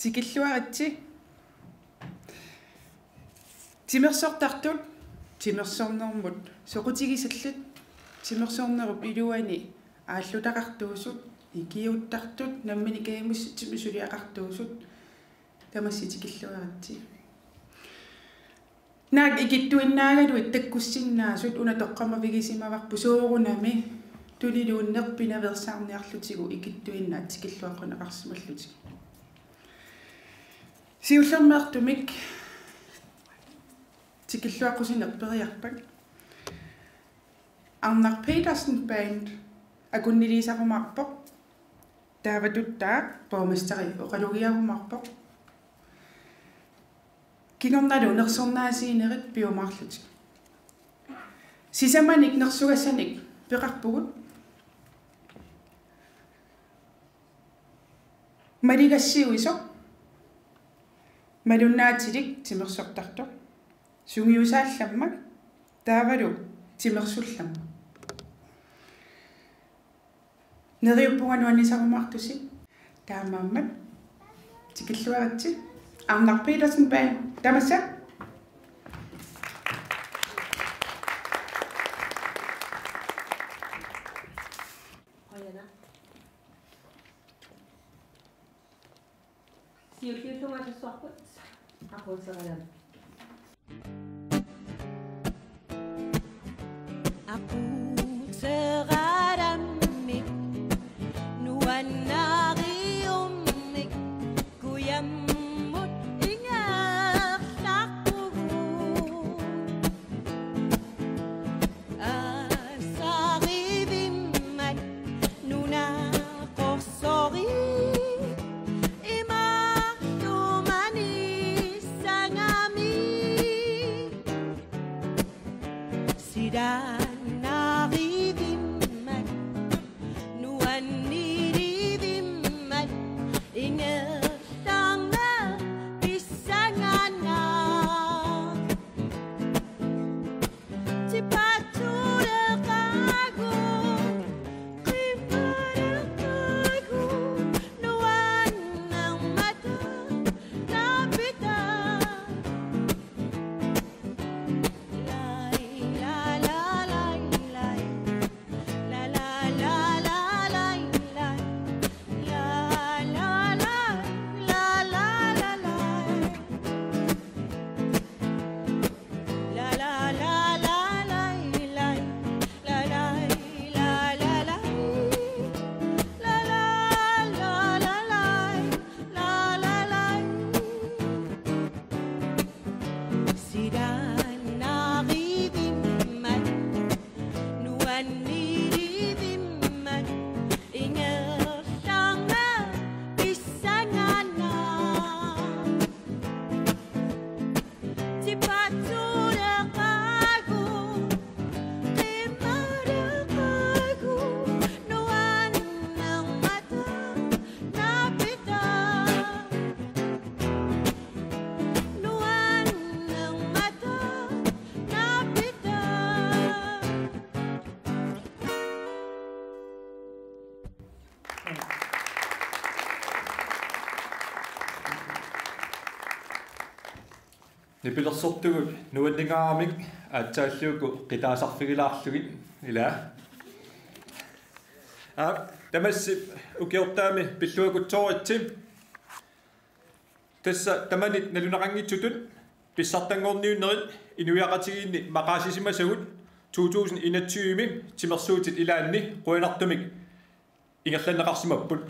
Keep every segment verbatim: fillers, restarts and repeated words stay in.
Tikilluaritsi. Timersortartut timersornermut soqutigisallit, timersornerup iluani aallutaqartuusut, ikiuuttartut, nammineq kajumissutsiminnik suliaqartuusut, tamassi tikilluaritsi. Naak ikittuinnaagaluit takkussinnaasut una toqqammavigisimavarput, soorunami tuniluunniit pinaveersaarniarlutigu ikittuinnaat tikilluaqquneqarsimallutik. Siullermeertumik tikilluaqqusineq periarpak. Arnaq Petersen Band akunniliisarumaarpoq. Taavatut taava borgmesteri oqalugiarumaarpoq. Kingornalu nersornaasiinerit piumaarlutik. Sisamanik nersugassanik peqarpugut. Maligassiuisoq, malunnaatilik timersortartoq, sungiusaallammak taavalu timersullammak. Neriuppunga nuannisarumaartusi. Taamaammat tikilluaritsi. Arnaq Petersen Band, tamassa. Siulliullunga asussuarput aquuteralammik. Aquuteralammik nuannariummik kujammut ingerlaqqugut. Aasarivimmat nunaqorsori imartumanissangami. Silaannarivimmat nuannirivimmat ingerlaannaq pissanganaq. Tipatuleqagut, qimareqagut, nuannermata naapitaq. Lai, la, la, lai, lai. La, la, la, la, lai, lai. La, la, la, la, la, la, lai. La, la, la, la, lai, lai. La, lai, la, la, lai. La, la, la, la, lai. La, la, lai. Silaannarivimmat nuannirivimmat ingerlaannaq pissanganaq. Tipatuleqagut, qimareqagut, nuannermata naapitaq. Nuannermata naapitaq. Nipilersortugut nuanningaaramik aatsaallugu qitaasarfigilaarlugit, ilaa. Aa, tamassi ukiortaami pilluakutsooritsi. Tassa tamanit nalunaqanngitsutut pissartanngorniunnerit inuiaqatigiinni maqaasisimasagut to tusind enogtyve-mi timersuutit ilaanni qujanartumik ingerlanneqarsimapput.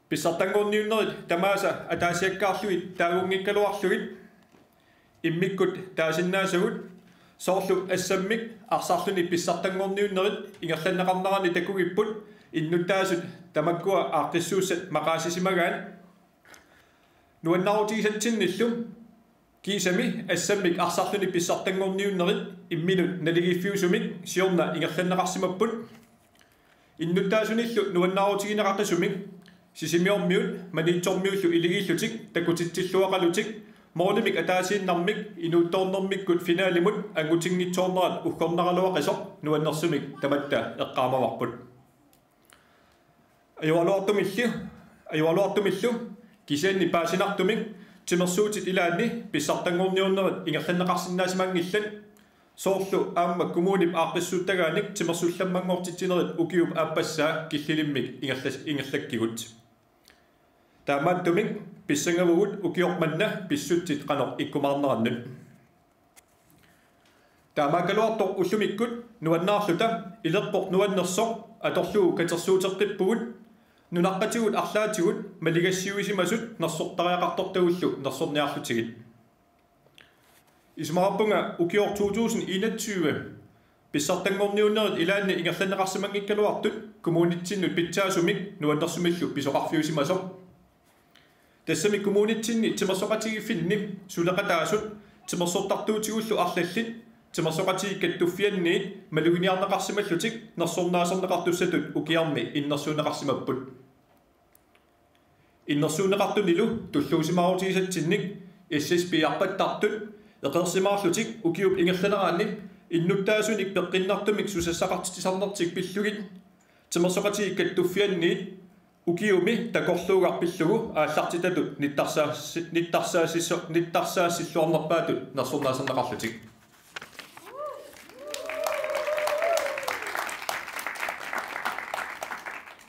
Pissartanngorniunnerit tamaasa ataasiakkaarlugit taagunngikkaluarlugit immikkut taasinnaasagut, soorlu assammik arsarluni pissartanngorniunnerit ingerlanneqarneranni takugipput innuttaasut tamakkua aaqqissuussat maqaasisimagaat. Nuannaarutigisatsinnillu kiisami assammik arsarluni pissartanngorniunnerit imminut naligiiffiusumik siorna ingerlanneqarsimapput. Innuttaasunillu nuannaarutigineqaqisumik Sisimiormiut Maniitsormiullu iligiillutik takutitsilluaqalutik, Målimik ataasiinnarmik inuuttoornermikkut finalimut angutinngitsoornerat uggornaraluaqisoq nuannersumik tamatta eqqaamavarput. Ajoraluartumilli Ajoraluartumillu kisianni paasinartumik timersuutit ilaanni pissartanngorniunnerit ingerlanneqarsinnaasimanngillat, soorlu aamma kommunip aaqqissuussutitaanik timersullammanngortitsinerit ukiup aappassaa killilimmik ingerlas-, ingerlakkigut. Taamaattumik pissangavugut ukioq manna pissutsit qanoq ikkumaarnerannut. Taamaakkaluartoq ullumikkut nuannaarluta ilerpoq nuannersoq atorlugu katersuuteqqippugut, nunaqqatigut arlaatigut maligassiuisimasut nersortariaqartortagullu nersorniarlutigit. Isumaqarpunga ukioq to tusind enogtyve pissartanngorniunnerit ilaanni ingerlanneqarsimanngikkaluartut kommunitsinnut pitsaasumik nuannersumillu pisoqarfiusimasoq. Tassami kommunitsinni timersoqatigiiffinni suleqataasut timersortartuutigullu arlallit timersoqatigiit kattuffianniit maluginiarneqarsimallutik nersornaaserneqartussatut ukiarmi innersuunneqarsimapput. Innersuunneqartunilu tulluusimaarutigisatsinnik S S P-arpattartut eqeersimaarlutik ukiup ingerlanerani innuttaasunik peqqinnartumik susassaqartitsisarnertik pillugit timersoqatigiit kattuffianniit ukiumi takorluugaq pillugu aallartitatut nittarsaassi-, nittarsaassi-, nittarsaassilluarnerpaatut nersornaaserneqarlutik.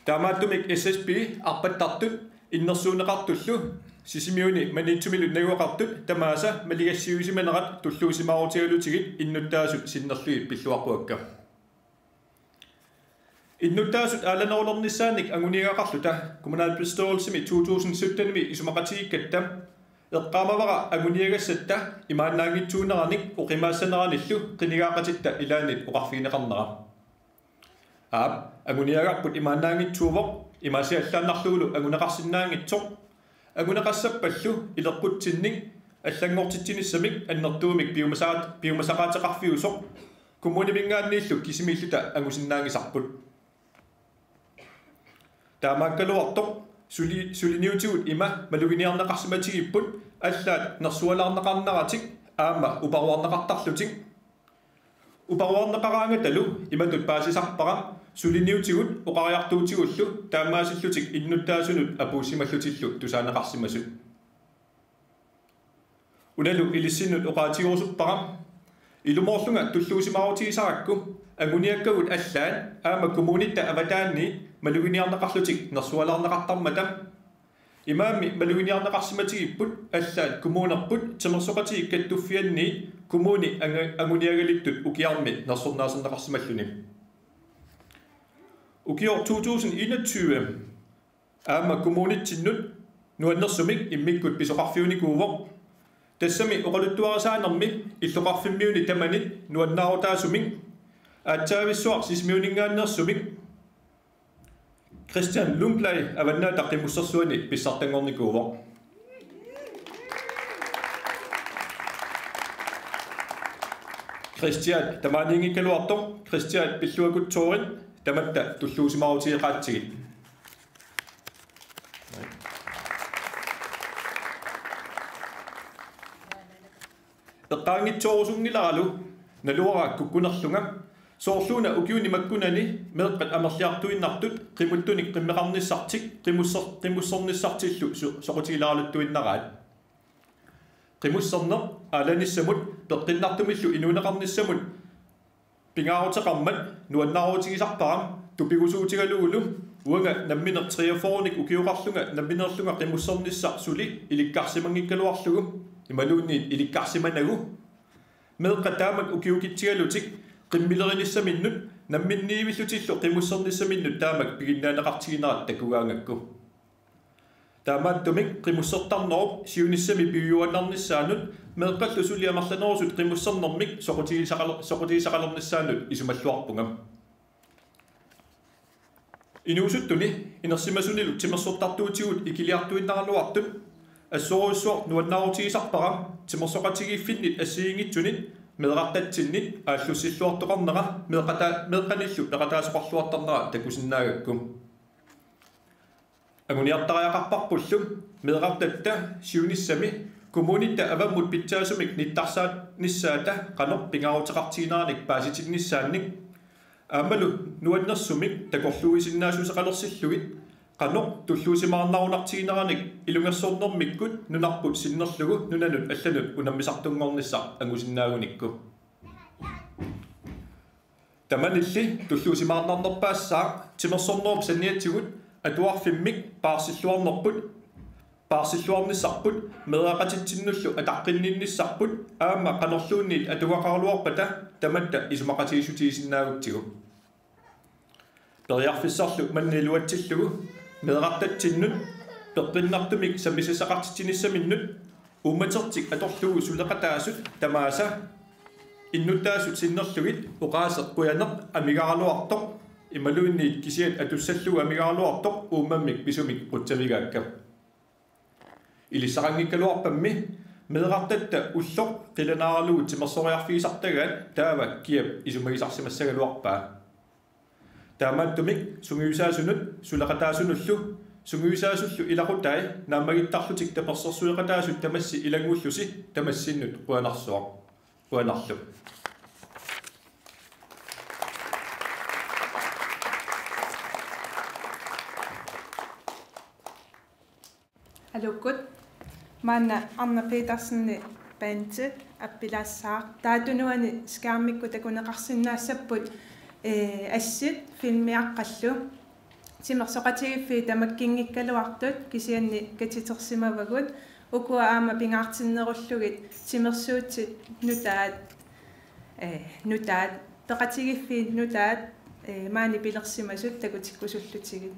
Taamaattumik S S P-arpattartut innersuunneqartullu Sisimiuni Maniitsumilu najugaqartut tamaasa maligassiuisimanerat tulluusimaarutigalutigit innuttaasut sinnerlugit pilluaqquakka. Innuttaasut aalanerulernissaannik anguniagaqarluta kommunalbestyrelsimi to tusind syttenimi isumaqatigiikkatta eqqaamavara anguniagassatta imaannaanngitsuuneranik oqimaassaneranillu qinigaaqatitta ilaannit oqarfigineqarnera. Aap, anguniagarput imaannaanngitsuuvoq, imaasiallaannarlugulu anguneqarsinnaanngitsoq. Anguneqassappallu ileqqutsinnik allanngortitsinissamik annertuumik piumasaat-, piumasaqaateqarfiusoq, kommuniminngaanniillu kisimiilluta angusinnaanngisarput. Taamaakkaluartoq suli-, suliniutigut ima maluginiarneqarsimatigipput allaat nersualaarneqarneratik aamma uparuarneqartarlutik. Uparuarneqaraangatalu imatut paasisarpara suliniutigut oqariartuutigullu taamaasillutik innuttaasunut apuussimallutillu tusaaneqarsimasut. Unalu ilissinnut oqaatigerusuppara: Ilumoorlunga tulluusimaarutigisarakku anguniakkagut allaat aamma kommunitta avataanni maluginiarneqarlutik nersualaarneqartarmata. Imaammi maluginiarneqarsimatigipput allaat kommunerput timersoqatigiit kattuffianniit kommuni anga-, anguniagalittut ukiarmi nersornaaserneqarsimalluni. Ukioq to tusind enogtyve aamma kommunitsinnut nuannersumik immikkut pisoqarfiunikuuvoq. Tassami oqaluttuarisaanermi illoqarfimmiuni tamanit nuannaarutaasumik aatsaavissuaq Sisimiuninngaanneersumik Christian Lundblad Avannaata Qimussersuani pissartanngornikuuvoq. Christian tamaaniinngikkaluartoq, Christian pilluakutsoorit tamatta tulluusimaarutigeqaatsigit. Eqqaanngitsoorusunngilaralu naluara kukkunerlunga, soorluuna ukiuni makkunani meeqqat amerliartuinnartut qimuttunik qimmeqarnissartik qimusser-, qimussernissartillu su-, soqutigilaaraluttuinnaraat. Qimusserneq aalanissamut peqqinnartumillu inuuneqarnissamut pingaaruteqarmat nuannaarutigisarpara tupigusuutigalugulu uanga nammineq treogfyrrenik ukioqarlunga nammineerlunga qimussernissaq suli ilikkarsimanngikkaluarlugu imaluunniit ilikkarsimanagu. Meeqqat taamak ukiukitsigalutik qimmilerinissaminnut namminniivillutillu qimussernissaminnut taamak piginnaanneqartiginerat takugaangakku. Taamaattumik qimussertarnerup siunissami piujuaannarnissaanut meeqqallu suli amerlanerusut qimussernermik soqutigisaqaler-, soqutigisaqalernissaanut isumalluarpunga. Inuusuttuni inersimasunilu timersortartuutigut ikiliartuinnaraluartut assorujussuaq nuannaarutigisarpara timersoqatigiiffinnit assigiinngitsunit meerartatsinnit aallussilluartoqarnera meeqqata-, meeqqanillu peqataasoqarluartarnera takusinnaagakku. Anguniartariaqarparpullu meerartatta siunissami kommunitta avammut pitsaasumik nittarsaannissaata qanoq pingaaruteqartigineranik paasitinnissaannik aammalu nuannersumik takorluuisinnaassuseqalersillugit Qanoq tulluusimaarnarunartigineranik ilungersornermikkut nunarput sinnerlugu nunanut allanut unammisartunngornissaq angusinnaagunikku. Tamanilli tulluusimaarnarnerpaassaaq timersornerup saniatigut atuarfimmik paarsilluarnerput, paarsilluarnissarput meeraqatitsinnullu ataqqinninnissarput aamma qanorluunniit atugaqaraluarpata tamatta isumaqatigiissutigisinnaagutsigu. Periarfissarlu manna iluatsillugu meerartatsinnut peqqinnartumik sammisassaqartitsinissaminnut uummatertik atorlugu suleqataasut tamaasa innuttaasut sinnerlugit oqaaseq qujaneq amigaraluartoq imaluunniit kisiat atussallugu amigaraluartoq uummammik pisumik qutsavigaakka. Ilissaqanngikkaluarpammi meerartatta ulloq qilanaaralugu timersoriarfigisartagaat taava kiap isumagisarsimassagaluarpaa. Taamaattumik sungiusaasunut suleqataasunullu sungiusaasullu ilaqutai naammagittarlutik tapersersueqataasut tamassi ilanngullusi tamassinnut qujanarsuaq. Qujanarlu. Aluukkut. Maanna Arne Petersenip bandi appilaassaaq. Taava tunuani skærmikkut takuneqarsinnaassapput, ee, assit filmiaqqallu. Timersoqatigiiffiit tamakkinngikkaluartut kisianni katitersimavagut, ukua aamma pingaartinnerullugit timersuutit nutaat, ee, nutaat, peqatigiiffiit nutaat, ee, maani pilersimasut takutikkusullutigit.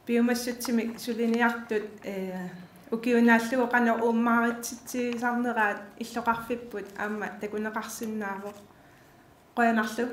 Piumassutsimik suliniartut, ee, ukiunaallugu qanoq uummaaritsitsiisarneraat illoqarfipput aamma takuneqarsinnaavoq. Qujanarlu.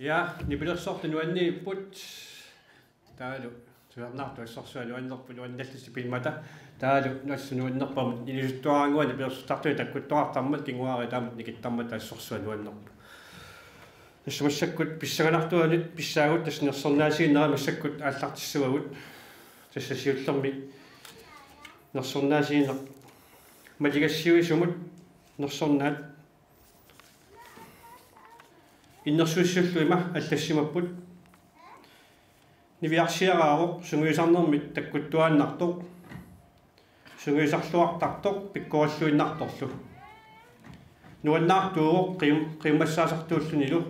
Ja, nipilersortut nuanniipput. Taavalu tusarnaartut assorsuaq nuannerput nuannerlusi pimmata. Taavalu assut nuannerput inisittuaraannguani nipilersortartuni takkuttoqartarmat kinguaariit taamatut nikittarmata assorsuaq nuannerput. Tassa massakkut pissanganartuanut pissaagut, tassa nersornaasiinnera massakkut aallartissavagut. Tassa siullermik nersornaasiineq maligassiuisumut nersornaat innersuussiullu ima allassimapput. Niviarsiaraavoq sungiusarnermik takkuttuaannartoq, sungiusarluartartoq pikkorilluinnartorlu. Nuannaartuuvoq qium-, qiummassaasartuullunilu.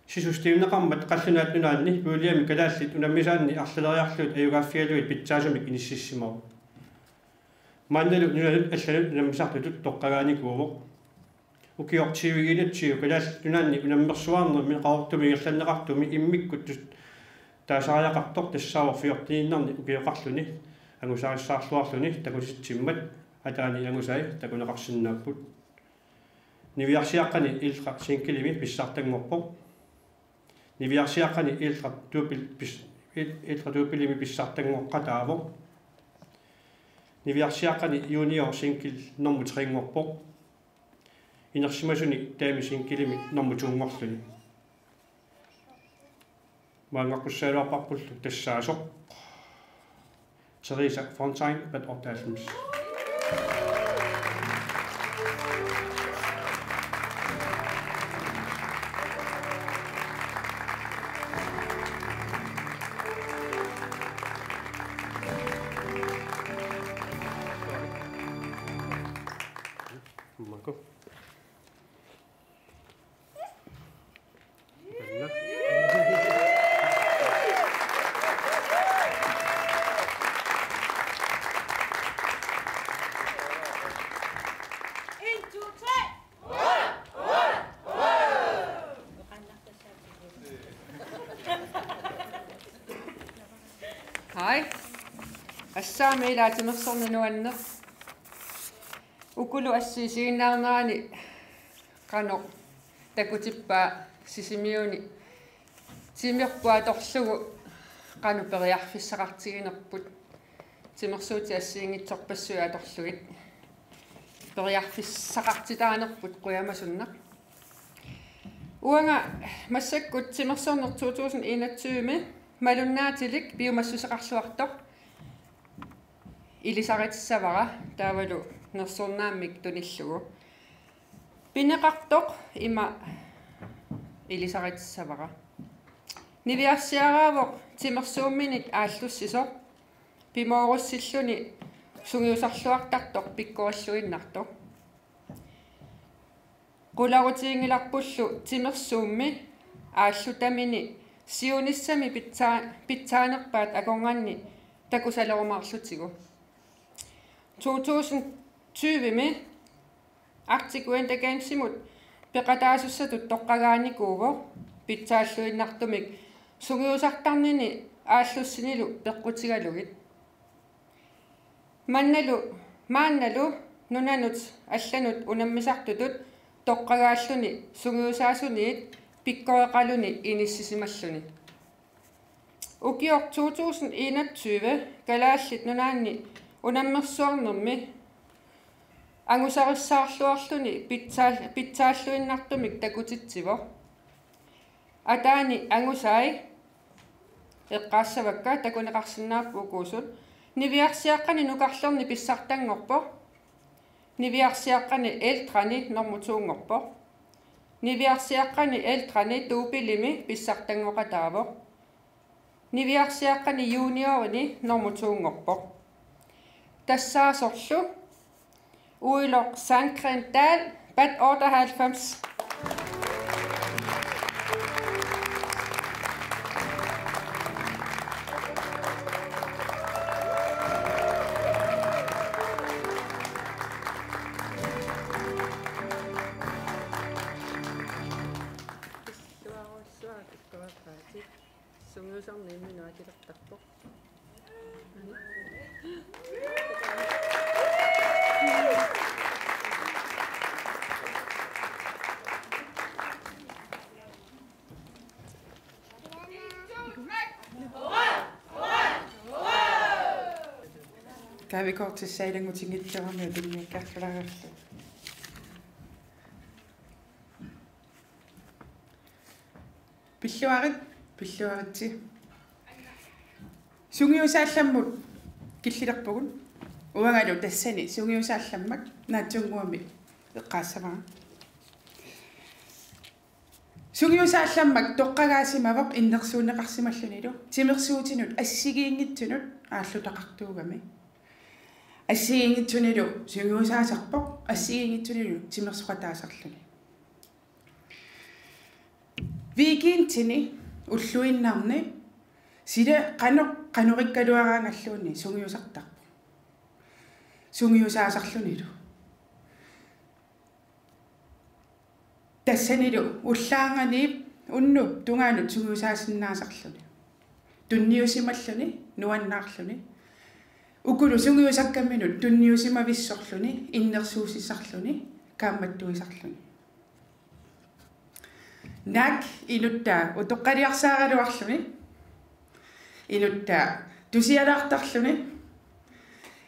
Sisustiimneqarmat Qallunaat Nunaanni puuliami kalaallit unammisaanni arlaleriarlugit ajugaaffigalugit pitsaasumik inississimavoq. Maannalu nunanut allanut unammisartutut toqqagaanikuuvoq. Ukioq tyve enogtyve Kalaallit Nunaanni unammersuarnermi Qaqortumi ingerlanneqartumi immikkut tus-, taasariaqartoq tassaavoq fjorteniinnarni ukioqarluni angusarissaarluarluni takutitsimmat ataani angusai takuneqarsinnaapput. Niviarsiaqqani ældre singlemi pissartanngorpoq. Niviarsiaqqani ældre dobbelt pis-, æl-, ældre dobbeltimi pissartanngoqqataavoq. Niviarsiaqqani junior single nummer tre-nngorpoq. Inersimasuni dame singlemi nummer to-nngorluni. Maanngaqqussaagaluarparpullu tassaasoq Theresa Fontaine, P otteoghalvfems. Marco. Hej. Assaami ilaa timersorneq nuanneq. Ukulu assit isiginnaarnerani qanoq takutippaa Sisimiuni timerput atorlugu qanoq periarfissaqartiginerput, timersuutit assigiinngitsorpassuit atorlugit periarfissaqartitaanerput qujamasunneq. Uanga massakkut timersorneq to tusind enogtyve malunnaatilik piumassuseqarluartoq ilisaritissavara taavalu nersornaammik tunillugu. Pineqartoq ima ilisaritissavara. Niviarsiaraavoq timersuumminit aallussisoq, pimoorussilluni sungiusarluartartoq pikkorilluinnartoq. Qularutiginngilarpullu timersuummi aallutamini siunissami pitsaa-, pitsaanerpaat akornanni takusalerumaarlutigu. To tusind tyve-mi Arctic Winter Gamesimut peqataasussatut toqqagaanikuuvoq pitsaalluinnartumik sungiusartarnini aallussinilu peqqutigalugit. Mannalu, maannalu nunanut allanut unammisartutut toqqagaalluni sungiusaasuniit pikkoreqaluni inissisimalluni. Ukioq to tusind enogtyve Kalaallit Nunaanni unammersuarnermi angusarissaarluarluni pitsaal-, pitsaalluinnartumik takutitsivoq. Ataani angusai eqqaassavakka, takuneqarsinnaapput ukuusut. Niviarsiaqqani nukarlerni pissartanngorpoq. Niviarsiaqqani ældreni nummer to-nngorpoq. Niviarsiaqqani ældreni dobbeltimi pissartanngoqataavoq. Niviarsiaqqani juniorini nummer to-nngorpoq. Tassaasorlu Uiloq Sandgreen Dahl, P otteoghalvfems. Sungiusarneq imminut atilertarpoq. Taavikoortissaq ilanngutinngitsoorami tunniukkiartulaarlugu. Pilluarit, pilluaritsi. Sungiusaallammut killilerpugut. Uangalu tassani sungiusaallammak naatsunnguamik eqqaassavara. Sungiusaallammak toqqagaasimavoq innersuunneqarsimallunilu timersuutinut assigiinngitsunut aallutaqartuugami. Assigiinngitsunilu sungiusaasarpoq, assigiinngitsunilu timersoqataasarluni. Weekendini ulluinnarni sila qanoq qanorikkaluaraangalluunniit sungiusartarpoq. Sungiusaasarlunilu. Tassanilu ullaarnganiit unnuup tungaanut sungiusaasinnaasarluni. Tunniusimalluni, nuannaarluni. Ukulu sungiusakkaminut tunniusimavissorluni, innersuussisarluni, kaammattuisarluni. Naak inuttaa utoqqaliarsaaraluarluni. Inuttaa tusialaartarluni.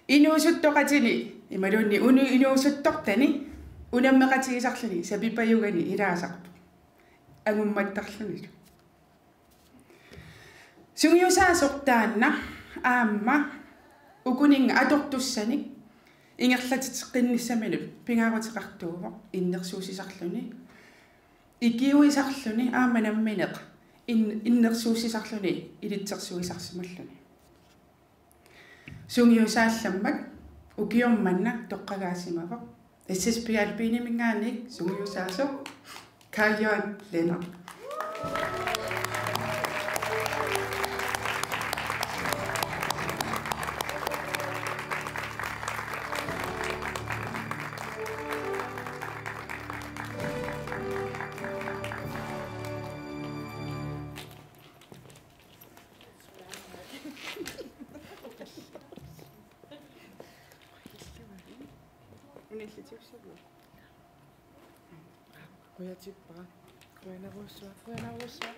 Inuusuttoqatini imaluunniit unu-, inuusuttortani unammeqatigisarluni sapipajugani ilaasarpoq. Angummattarlunilu. Sungiusaasoq taanna aamma ukuninnga atortussanik ingerlatitseqqinnissaminut pingaaruteqartuuvoq innersuussisarluni, ikiuisarluni aamma nammineq in-, innersuussisarluni ilitsersuisarsimalluni. Sungiusaallammak ukioq manna toqqagaasimavoq. S S P Alpiniminngaanniit sungiusaasoq Carl Jørgen Lennert. Qujanarsuaq, qujanarsuaq.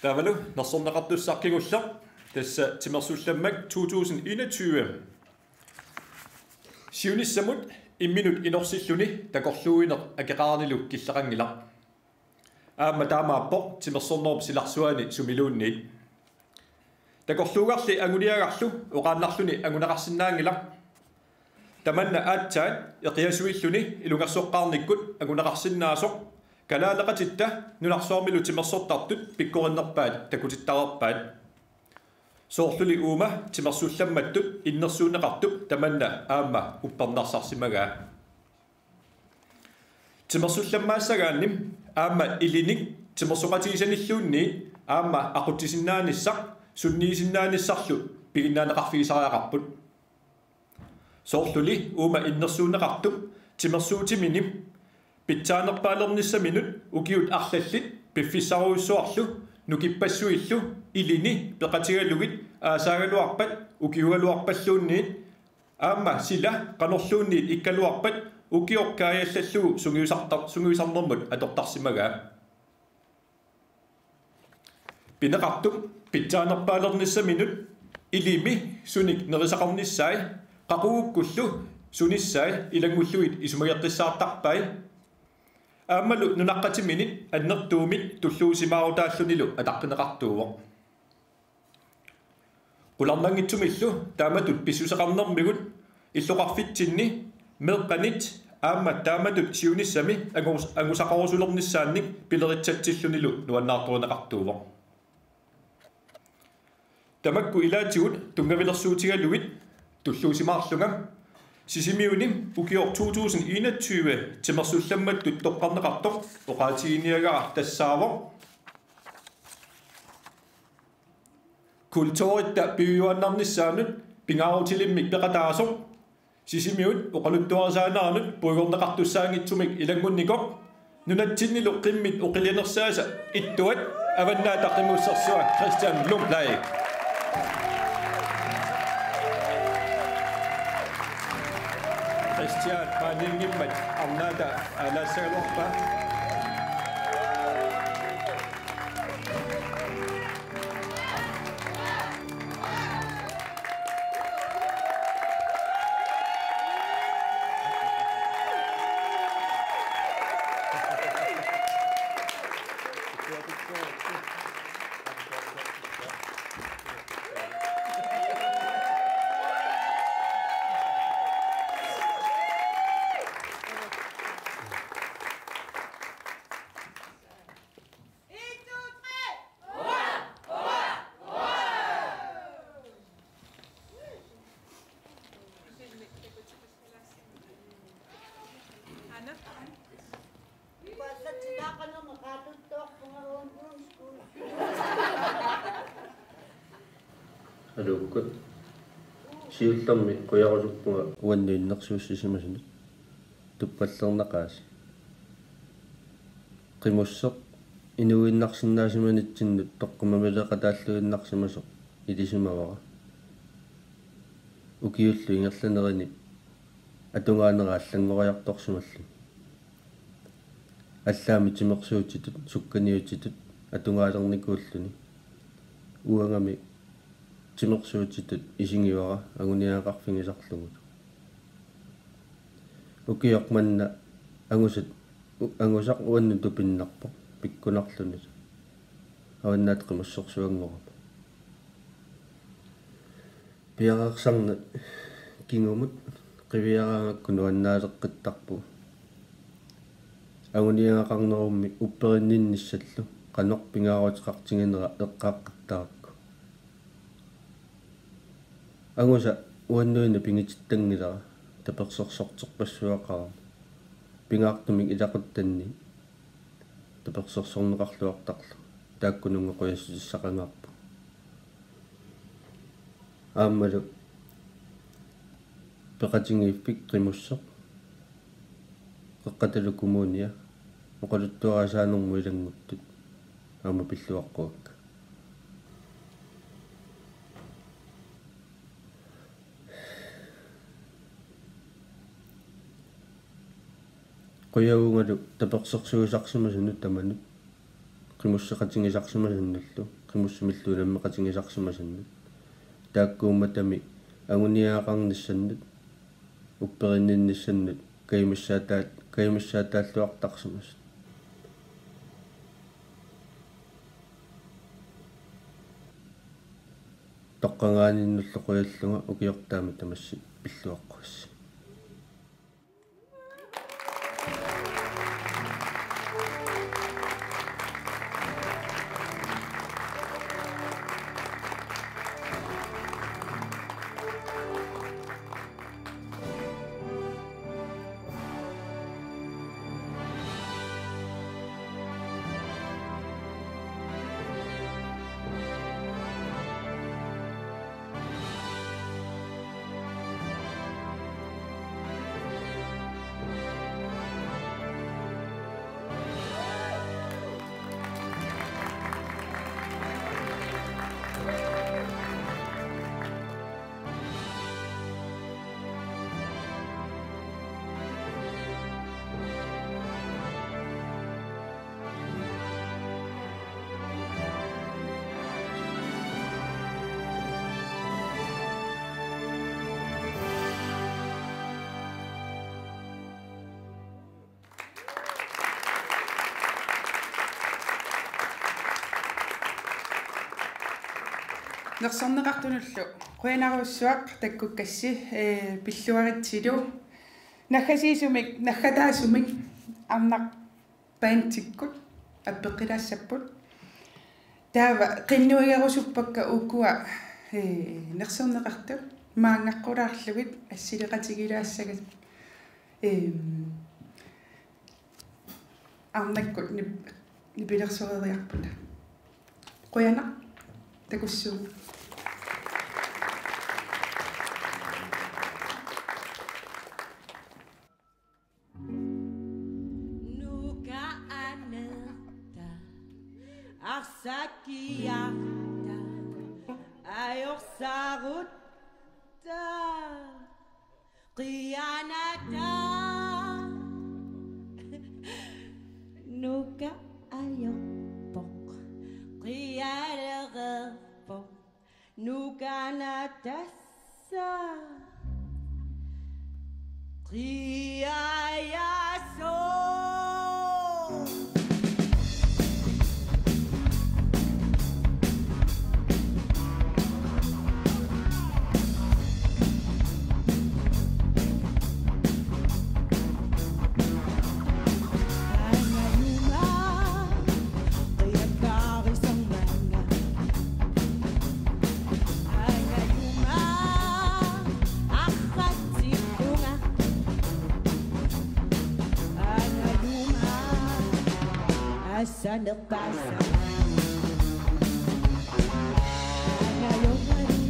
Taavalu nersorneqartussaq kingulleq, tassa timersullammak to tusind enogtyve. Siunissamut imminut inorsilluni takorluuineq akeqaranilu killeqanngilaq. Aamma taamaappoq timersornerup silarsuani sumiluunniit. Takorluugarli anguniagarlu oqaannarluni anguneqarsinnaanngilaq. Tamanna aatsaat eqiasuilluni ilungersoqqaarnikkut anguneqarsinnaasoq kalaaleqatitta nunarsuarmilu timersortartut pikkorinnerpaat takutittareerpaat. Soorluli uuma timersullammattut innersuunneqartup tamanna aamma uppernarsarsimagaa. Timersullammaassagaanni aamma ilinik timersoqatigisanilluunniit aamma aqutsisinnaanissaq sunniisinnaanissarlu piginnaanneqarfigisariaqarput. Soorluli uuma innersuunneqartup timersuutimini pitsaanerpaalernissaminut ukiut arlallit piffissarujussuarlu nukippassuillu ilini peqatigalugit aasaagaluarpat ukiugaluarpalluunniit aamma sila qanorluunniit ikkaluarpat ukioq kaajallallugu sungiusartar-, sungiusarnermut atortarsimagaa. Pineqartup pitsaanerpaalernissaminut ilimi sunik nerisaqarnissai qaqugukkullu sunissai ilanngullugit isumageqqissaartarpai. Aammalu nunaqqatiminit annertuumik tulluusimaarutaallunilu ataqqineqartuuvoq. Qularnanngitsumillu taamatut pissuseqarnermigut illoqarfitsinni meeqqanit aamma taamatut siunissami angus-, angusaqarusulernissaannik pileritsatsillunilu nuannaartorineqartuuvoq. Tamakku ilaatigut tunngavilersuutigalugit tulluusimaarlunga Sisimiuni ukioq to tusind enogtyve timersullammattut toqqarneqartoq oqaatiginiagara tassaavoq kulturitta piujuaannarnissaanut pingaarutilimmik peqataasoq, Sisimiut oqaluttuarisaaneranut puigorneqartussaanngitsumik ilanngunnikoq, nunatsinnilu qimmit oqilianersaasa ittuat, Avannaata Qimussersua Kristian Lundblad. Kristian maaniinngimmat arnaata aalaassagaluarpaa. Aluukkut. Siullermik qujarusuppunga uannut innersuussisimasunut tuppallernaqaasi. Qimusseq inuuinnarsinnaasimanitsinni toqqammavaleeqataalluinnarsimasoq ilisimavara. Ukiullu ingerlanerini atugaanera allanngoriartorsimalluni. Allaammi timersuutitut sukkaniutitut atugaalernikuulluni. Uangami timersuutitut isigivara anguniagaqarfigisarlugu. Ukioq manna angusat, u-, angusaq uannut tupinnarpoq pikkunarluni. Avannaata Qimussersuanngorama. Piareersarnat kingumut qiviaraangakku nuannaaleqqittarpugut. Anguniagaqarnerummi upperinninnissallu qanoq pingaaruteqartiginera eqqaaqqittarpakka. Angusa uannuinnaq pigititanngilara tapersersorterpassuaqarama. Pingaartumik ilaquttanni tapersersorneqarluartarlugu taakkununnga qujassutissaqangaarput. Aammalu peqatigiiffik Qimusseq Qeqqatalu Kommunia oqaluttuarisaanermut ilannguttut aamma pilluaqquakka. Qujavungalu tapersersuisarsimasunut tamanut, qimusseqatigisarsimasannullu, qimussimillu unammeqatigisarsimasannut. Taakkuummatami anguniagaqarnissannut, upperinninnissannut, kajumissaataat-, kajumissaataalluartarsimasut. Toqqagaaninnullu qujallunga ukiortaami tamassi pilluaqquassi. Nersorneqartunullu qujanarujussuaq takkukkassi, ee, pilluaritsilu. Naggasiisumik, naggataasumik arnaq bandikkut appeqqilaassapput. Taava qinnuigerusuppakka ukua, ee, nersorneqartut maanngaqqulaarlugit assileqatigilaassagat, ee, arnakkut nip-, nipilersoreeriarput. Qujanaq takussuugut. Nuka anetta arsakiarta ajorsarutta. Qianata nuka ajorpoq, qialereerpoq, nukana tassa qiajasooq. Assanerpaasama. Angajornani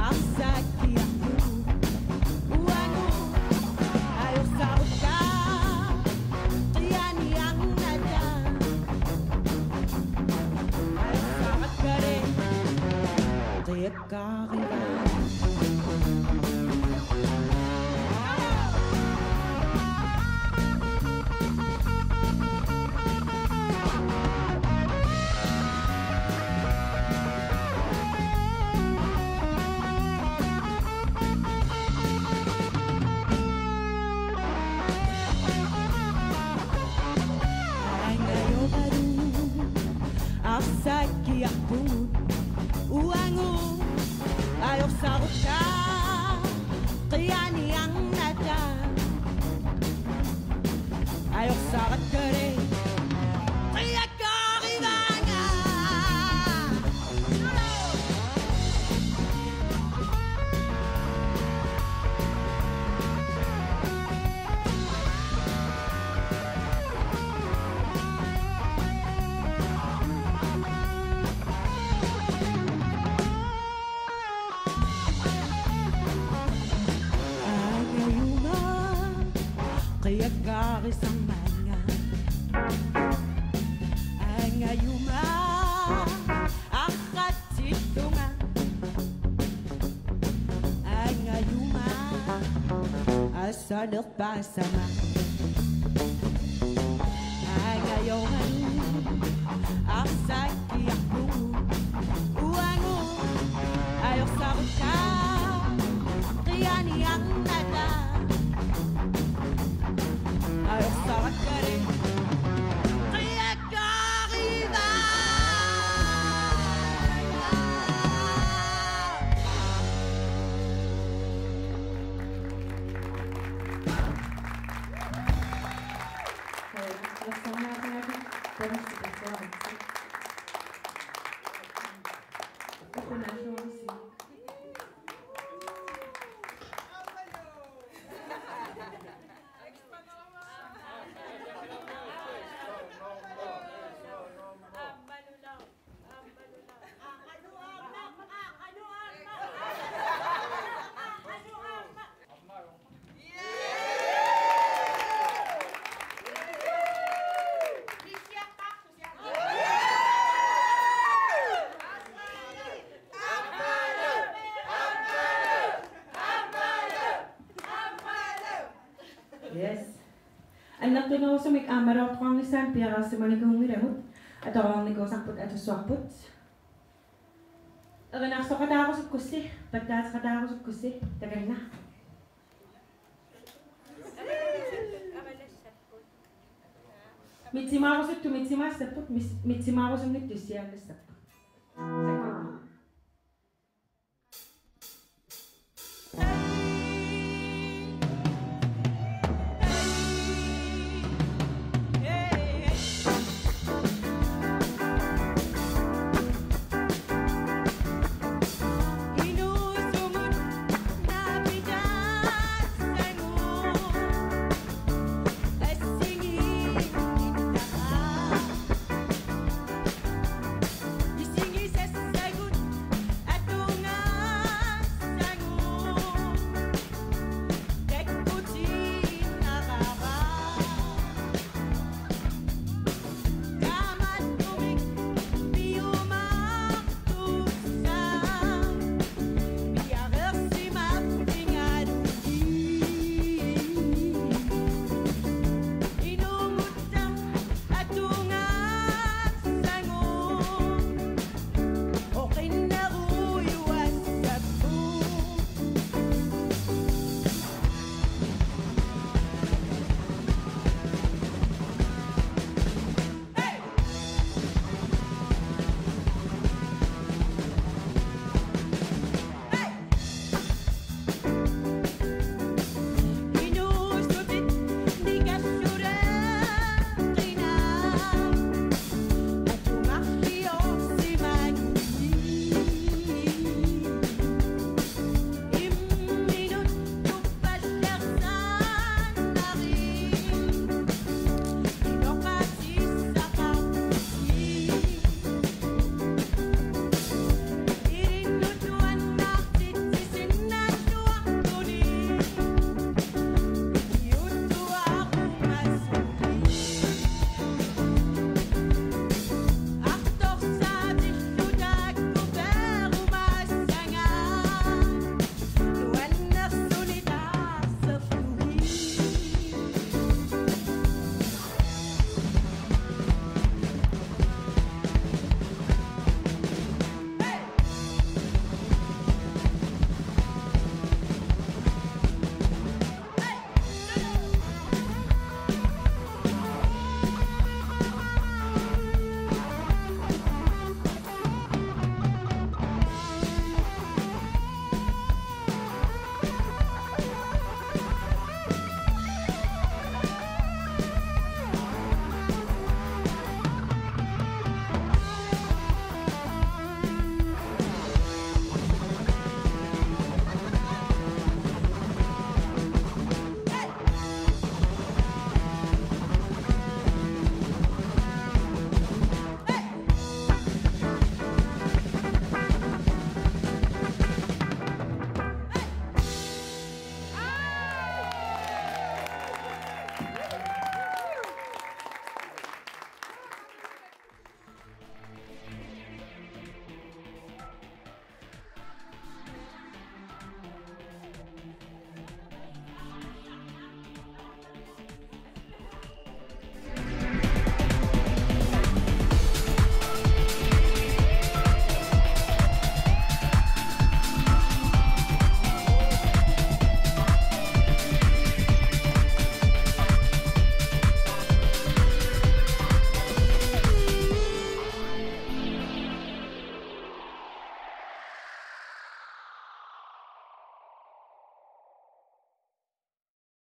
arsaq kiarpugut. Uangut ajorsarukka qianiarnata. Ajorsarakkale qiakkaarivaa. Arsaq kiarpugut. Uangut ajorsarukka qianiarnata. Ajorsarakkale qiakkaarivaanga. Angajuma qiakkaarisamanga. Angajuma arratsittunga. Angajuma assanerpaasama. Angajornani arsaq kiarpugut. Uangut ajorsarukka qianiarnata. Ajorsarakkale qiakkaarivaa. Yes. Annertunerusumik aammaluartoqarnissaanut piareersimanikuunngilagut, atoreernikuusarput atussuarput. Erinarsoqataarusukkussi, pattaaseqataarusukkussi, takanna. Mitsimaarusuttut mitsimaassapput, mis-, mitsimaarusunngitsut issiaallassapput.